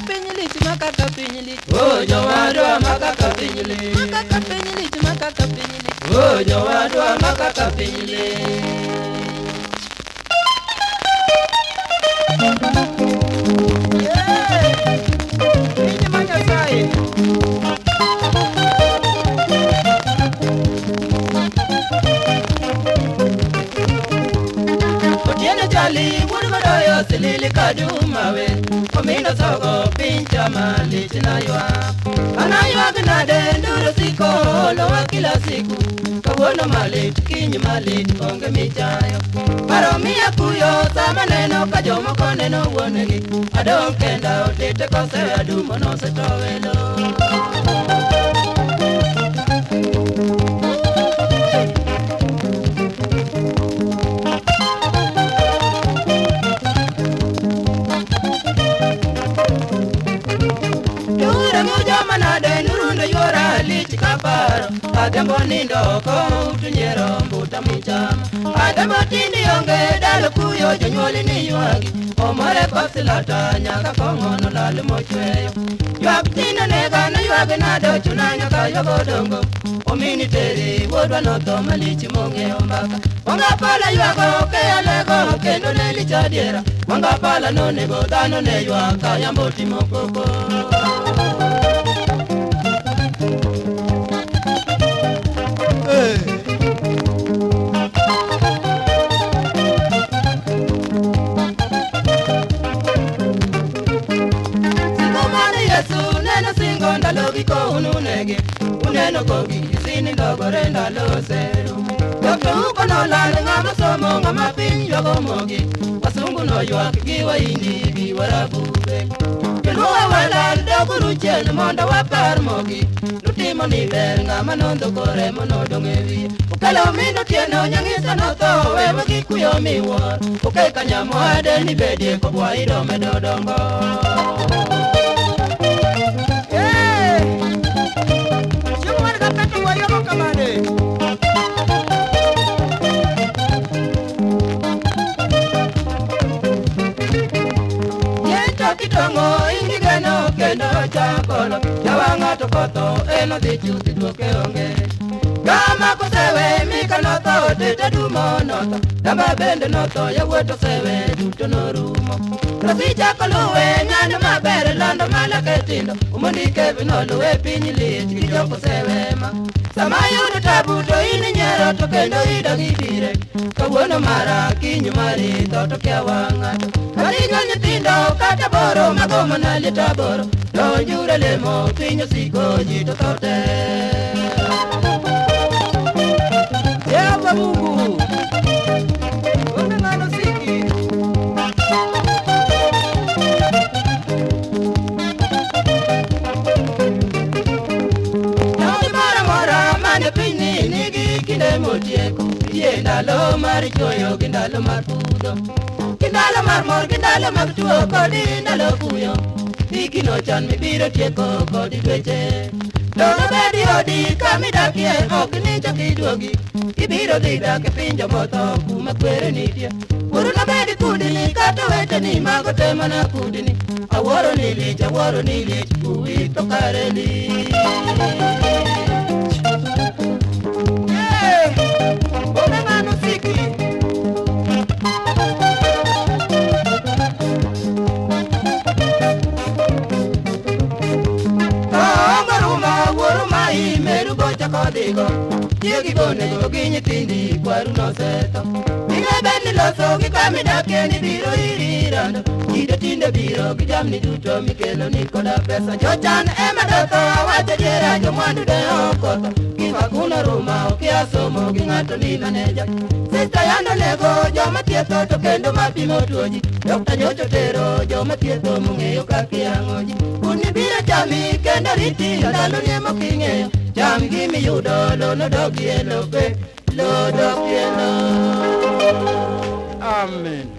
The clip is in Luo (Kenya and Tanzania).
piny lich, makaka piny lich. O jowadwa makaka piny lich. Makaka piny lich, makaka piny lich. O jowadwa makaka piny lich. Yeah! Piny ma Nyasaye. Otieno chali wuod godoyo silili kadumawe. Omindo sogo piny chama lich na ywak. Anaywag nade nduro siko olowa kila siku. Kawuono malit kiny malit onge michayo. Paro miya kuyo sama neno ka jomoko neno wuonegi. Adong' kenda otete kose adumo nosetowelo. Adhiambo nindo oko utunyiero mbuta michamo. Adhiambo tindi onge dalo kuyo jonyuoli ni ywagi. Omore kosilata nyaka kong'o nolal mochweyo. Ywak tinde nega noywag nade ochuna nyaka ywago dongo. Omini teri wuodwa notho malich mong'eyo mbaka. Wanga pala ywago keyo lego kendo ne lich adiera. Wanga pala nonego dhano ne ywak ka yambo timo koko. Ununege uneno kogi isini ndogore ndalo oserumo. Dr. Uko nolal ng'ama somo ng'ama piny ywago mogi. Wasungu noywak gi Wahindi gi Warabu be. Joluo walal doguru chien mondo wapar mogi. Nutimo ni ber ng'ama nondho kore monodong' e wiye. Okelo min Otieno nyang'isa notho wewe gi kuyo miwuoro. Okeka nyamoade ni bedie kobwa idomedo dongo. Kitongo indigeno kendo chakolo. Jawa ng'ato kotho en odhi chuth duoke onge. Kama kosewe mika notho tete dumo notho. Damba bende notho yawuot osewe duto norumo. Rasicha koluwe nyando maber lando malake tindo. Omondi Kevin noluwe piny lich gi jokosewe ma. Sama yudo tabu to in inyiero to kendo idog ibire. Kawuono mara kiny mari tho to kia wang' ng'ato. Karigo nyithindo kata boro mago mana liet aboro. Donjuru e lemo piny osiko ji to tho te. Jehova Mungu. Onge ng'ano siki. Daudi moro amora mane pinyni nigi kinde motieko. Nitie ndalo mar chwoyo gi ndalo mar pudho. Gi ndalo mar mor gi ndalo mag tuo kod ndalo kuyo. Hiki nochan mibiro tieko kod dweche. To nobedi odi kamidakie ok nichak iduogi. Ibiro dhi dak e piny jomotho kuma kwere nitie. Wuoru nobedi kudni kata oweteni mago te mana kudni. Awuoro ni lich awuoro ni lich uwi to kare lich. Yeah! Onge ng'ano siki. Kodhigo chiegi bonego gi nyithindi kwaru nosetho. Ing'e ber ni loso gi kamidakie ni biro iri rando. Kido tinde biro gi jamni duto mikelo ni koda pesa. Jochan ema dotho awacho adiera jomwandu de ok otho. Gimakuno ruma okia somo gi ng'ato ni maneja. Sista yando nego joma thietho to kendo mapimo tuoji. Dokta nyocha otero joma thietho mong'eyo kaka iyang'o ji. Kudni biro chami kendo riti ndalo ni ema ok ing'eyo. Cham gimiyudo lo nodogi e lope, lo dogi e lo. Amen.